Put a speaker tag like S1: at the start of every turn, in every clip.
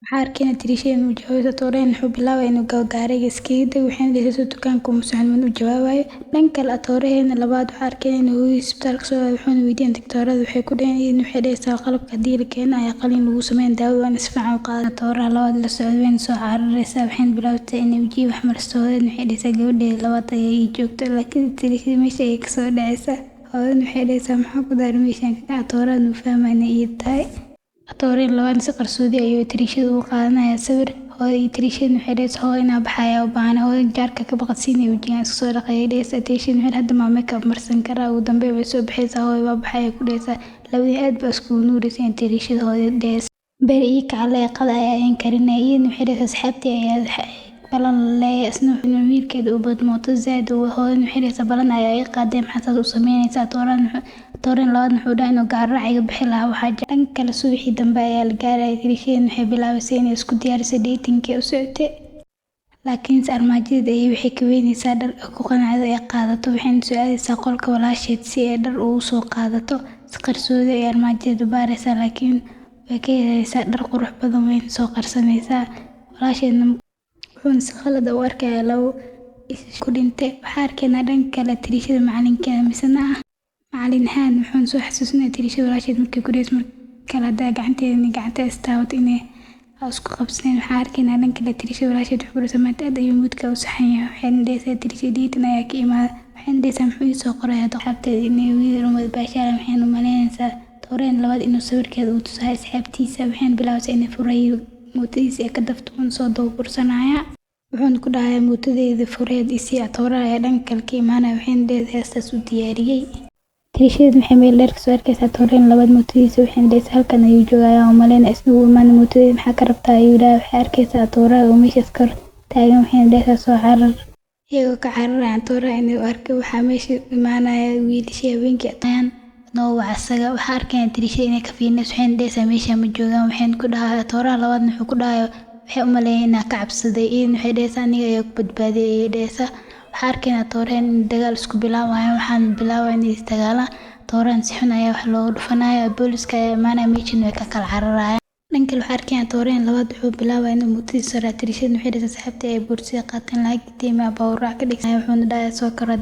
S1: Waxaa arkayna tirishada inuu jawaabayso. Atoreen wuxuu bilaabay inuu gaariga iskaga dego, waxayna dhehaysaa dukaanka uma socon, u jawaabayo. Dhan kale, atooraheena labaad waxaa arkayna inuu hooyadiis isbitaalka soo aaday, wuxuuna weydiiyay doctorada waxay ku dhaheen in waxay dhehaysaa qalabka haddii la keeno ayaa qalin lagu sameyn, daawada waa in si fiican u qaada. Atooraha labaad la socday wayna soo cararaysaa, waxayna bilaabtay inay wajiga wax maristo. Hooyadana waxay dhehaysaa gabadheeda labaad ayaa ii joogto, laakiin tirishada meesha ayay kasoo dhacaysaa. Hooyadana waxay dhehaysaa maxaa ku daaray meeshaan ka kaca? Atoorahan uu fahmaya inay iyada tahay. Atooreen labaad si qarsoodi ayuu tirishada ugu qaadanaya sawir. Hooyo iyo tirishada waxay dhehaysaa hooyo inaa baxaya u baahan, hooyo jaarka ka baqadsiinaya, wajigan isku soo dhaqay dhehaysaa. Tirishada waxay hadda maa makeup marsan karaa? Ugu dambeyn way soo baxaysaa, hooyo waa baxaya ku dhehaysaa. Labadii aad baa iskugu nuuraysa in tirishada hooyo dhehaysa beri ii kacale qada ayaa in karinaya. Iyadana waxay dhehaysaa asxaabtii ayaa balan leeyahay, isna wuxuu wiilkeeda u bad mooto zaid u. Hooyada waxay dhehaysaa balan ayaa ii qaaday, maxaa saas u sameynaysaa? Atooran labaad wuxuu dhahay inuu gaari raaciga bixi lahaa. Waxaa jira dhan kale, subaxii dambe ayaa la gaarayay. Tirishadana waxay bilaabaysaa inay isku diyaariso dating-kii u socotay, laakiinse armaajadeeda ayay waxay ka weynaysaa dhar ku qanacdo ay qaadato. Waxayna soo aadaysaa qolka walaasheed si ay dhar ugu soo qaadato. Si qarsoodi ay armaajadeeda u baaraysaa, laakiin way ka helaysaa dhar qurux badan, wayna soo qarsanaysaa. Walaasheedna wuxuuna si khalad ah u arkayaa labo ku dhintay. Waxaa arkaynaa dhanka kale tirishada macalinkeeda misena ah macalin ahaan, wuxuuna soo xasuusinaya tirishada walaasheed markay ku dhehayso mar kale haddaa gacanteeda gacanta istaabato inay isku qabsaneen. Waxaa arkaynaa dhan kale tirishada walaasheed wuxuu ku dhehaysaa maanta aad ayuu mood-ka u saxan yahay. Waxayna dhehaysaa tirishada dating ayaa ka imaada. Waxayna dhehaysaa muxuu ii soo qoraya asxaabteeda inay wiil wada baashaalaan. Waxayna u malaynaysaa tooreen labaad inuu sawirkeeda uu tusayo asxaabtiisa. Waxayna bilaabaysaa inay furay mootadiisa ay ka dafto, uuna soo daba bursanaya, wuxuuna ku dhahayaa mootadeeda fureed isii. Atooraha ayaa dhanka kale ka imaanaya, waxayna dhehaysaa heestaas u diyaariyey. Tirishada waxay meel dheer kasoo arkaysaa tooreen labaad mootadiisa, waxayna dhehaysaa halkan ayuu joogayaa oo malaynaya. Isna wuu imaanay, mootadeeda maxaa ka rabtaa ayuu dhahay. Waxay arkaysaa atooraha oo meeshaas kor taagan, waxayna dhehaysaa soo carar. Iyagoo ka cararaya atooraha inuu arko, waxaa meesha imaanaya wiilashii habeenkii ayaan noo wac asaga. Waxaa arkaya tirishada inay ka fiirinayso, waxayna dhehaysaa meesha ma joogaan. Waxayna ku dhahaa atooraha labaadna wuxuu ku dhahayaa waxay u maleeyeen inaa ka cabsaday. Iyadana waxay dhehaysaa aniga ayaa ku badbaadiyay ayay dhehaysaa. Waxaa arkaynaa tooreen in dagaal isku bilaabayaan, waxaana bilaabaya inay isdagaalaan. Tooreen si xun ayaa wax loogu dhufanaya, booliska ayaa imaanaya, meeshan way ka kala cararayaan. Dhan kale, waxaa arkaynaa tooreen labaad wuxuu bilaabaya inuu mootadiisa raaco. Tirishada waxay dhehaysaa saaxiibtay ay boorsada qaateen, lacag deema baabuur ka dhigay, wuxuuna dhahayaa soo koro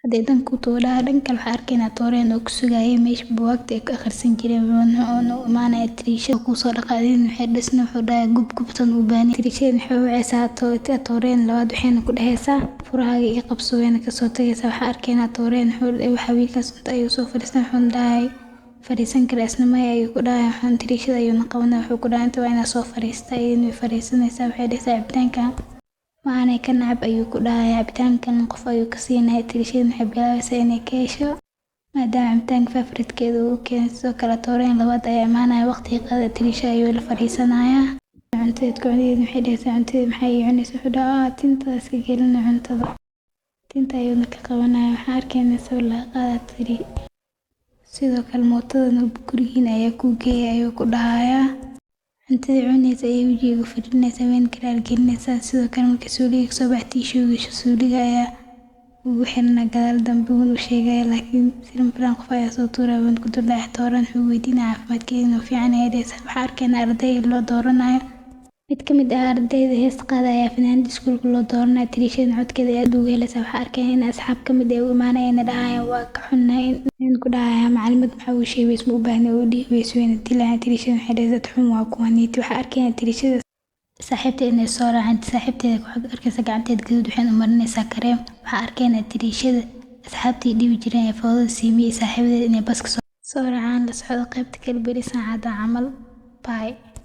S1: haddii dan ku tuudhaa. Dhan kale, waxaa arkaynaa tooreen oo ku sugayay meesha buugaagta ay ku akhrisan jireen, wuxuuna u imaanaya tirishada kusoo dhaqaadin. Waxay dhisna wuxuu dhahayaa gub gubtan u baahan. Tirishada waxay u wacaysaa tooreen labaad, waxayna ku dhehaysaa furahaaga ii qabso, wayna kasoo tagaysaa. Waxaa arkaynaa tooreen wuxuu waxa wiilkaas inta ayuu soo fadhiistay, wuxuuna dhahay fadhiisan kara, isna maya ayuu ku dhahay. Waxaan tirishada ayuuna qabanaya, wuxuu ku dhahay inta waa inaa soo fadhiistaa. Iyadana way fadhiisanaysaa, waxay dhehaysaa cabitaanka ma aanay ka nacab ayuu ku dhahaya. Cabitaankan qof ayuu ka siinaya. Tirishada waxay bilaabaysaa inay ka hesho maadaama cabitaanka favorite-keeda uu keenay. Sidoo kale, tooreen labaad ayaa imaanaya, waqtiga qada tirisha ayuu la fadhiisanayaa. Cuntadeed ku cunayeen, waxay dhehaysaa cuntada maxay ii cunaysaa? Wuxuu dhahaa tinta iska gelina cuntada, tinta ayuuna ka qabanaya. Waxaan arkaynaa sawir laga qaada tiri. Sidoo kale, mootadana gurigiina ayaa kuu geeyay ayuu ku dhahayaa. Cuntada cunaysa ayay wajiga fadhinaysaa, wayna ka raaligelinaysaa. Sidoo kale, markii suuliga kasoo baxay, tissue-ga suuliga ayaa ugu xirnaa gadaal dambe, wuuna u sheegaya, laakiin si lama filaan qof ayaa soo tuuraya, wuuna ku dul dhacay. Tooran wuxuu weydiinaya caafimaadkeeda inuu fiican yahay dhehaysaa. Waxaa arkaynaa arday loo dooranayo. Mid ka mid ah ardayda heesta qaada ayaa fanaanada iskuulka loo dooranaya. Tirishada codkeeda aad uga helaysaa. Waxaa arkaya in asxaab ka mid ah u imaanayaan, dhahayaan waa ka xunnahay, in ku dhahaya macalimad maxaa uu sheegay ma u baahna oo dhihi weyso, wayna dilayaan. Tirishada waxay dhahaysaa dad xun waa kuwaniiti. Waxaa arkaya tirishada saaxiibteeda inay soo raaceen. Saaxiibteeda waxaad arkaysaa gacanteed gaduud, waxayna u marinaysaa kareem. Waxaa arkaynaa tirishada asxaabtii dhibi jireen ee foodada siimiyey saaxiibadeed inay baska soo raacaan. La socdo qaybta kale beri saacada camal. Bye.